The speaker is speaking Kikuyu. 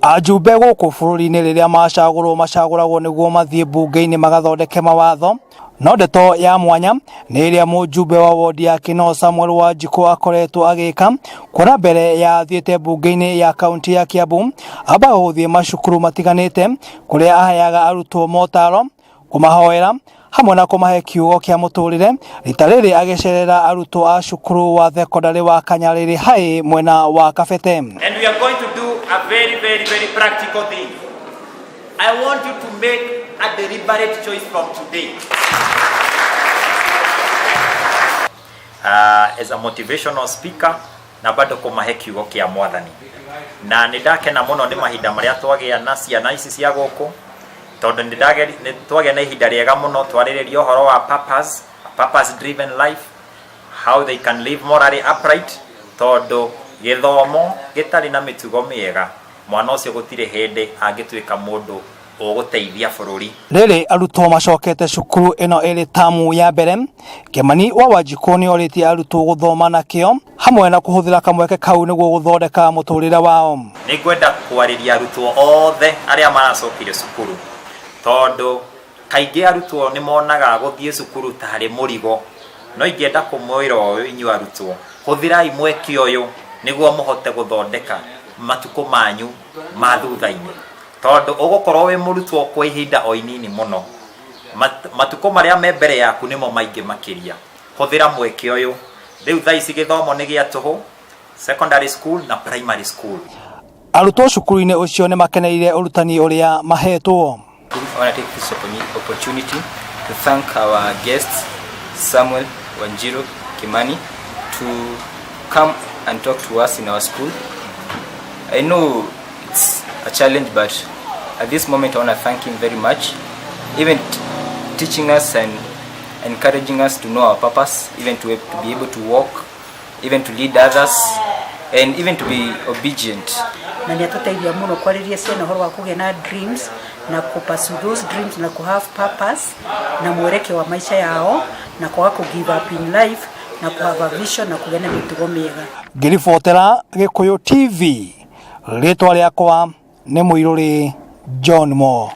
Ajumbe gũkũ bũrũri-inĩ rĩrĩa macagũrwo macagũragwo nĩguo mathiĩ mbunge-inĩ magathondeke mawatho. No ndeto ya mwanya nĩ ĩrĩa mũjumbe wa wondi ya Kinoo Samuel Wanjikũ akoretwo agĩka, kuona mbere ya athiĩte mbunge-inĩ ya kaunti ya Kiambu ambaga gũthiĩ macukuru matiganĩte kũrĩa aheaga arutwo motaro, kũmahoera hamwe na kũmahe kiugo kĩa mũtũrĩre. Rita rĩrĩ agĩcerera arutwo a cukuru wa thekondarĩ wa Kanyarĩrĩ High mwena wa Kabete. And we are going to do a very, very, very practical thing. I want you to make a deliberate choice from today. As a motivational speaker na bado kũmahe kiugo kĩa Mwathani. Na nĩ ndakena mũno nĩ mahinda marĩa twagĩa na ciana ici cia gũkũ, tondũ nĩ twagĩa na ihinda rĩega mũno twarĩrĩria ũhoro wa purpose, purpose driven life, how they can live morally upright, tondũ gĩthomo gĩtarĩ na mĩtugo mĩega, mwana ũcio gũtirĩ hĩndĩ angĩtuĩka mũndũ ũgũteithia bũrũri. Rĩrĩ arutwo macokete cukuru ĩno ĩrĩ tamu ya mbere, Kĩmani wa Wanjikũ nĩ orĩtie arutwo gũthoma na kĩo hamwe na kũhũthĩra kamweke kau nĩguo gũthondeka mũtũrĩre wao. Nĩ ngwenda kwarĩria arutwo othe arĩa maracokire cukuru, tondũ kaingĩ arutwo nĩ monaga gũthiĩ cukuru tarĩ mũrigo. No ingĩenda kũmwĩra ũũ, inyuĩ arutwo, hũthĩrai mweke ũyũ nĩguo mũhote gũthondeka matukũ manyu ma thutha-inĩ, tondũ ũgũkorwo wĩ mũrutwo kwa ihinda o inini mũno. Matukũ marĩa me mbere yaku nĩmo maingĩ makĩria. Hũthĩra mweke ũyũ. Rĩu thaa ici gĩthomo nĩ gĩa tũhũ, secondary school na primary school. Arutwo cukuru-inĩ ũcio nĩ makeneire ũrutani ũrĩa mahetwo. I want to take this opportunity to thank our guests, Samuel Wanjiru Kimani, to come and talk to us in our school. I know it's a challenge, but at this moment I want to thank him very much, even teaching us and encouraging us to know our purpose, even to be able to walk, even to lead others, and even to be obedient. Na nĩ atũteithia mũno kwarĩria ciana ũhoro wa kũgĩa na dreams na kũ pursue those dreams na kũ have purpose na mwerekeo wa maisha yao na kwaga kũ give up in life na kũ have a vision na kũgĩa na mĩtugo mĩega. Ngĩribotera Gĩkũyũ TV, rĩtwa rĩakwa nĩ Mũirũrĩ John Mo.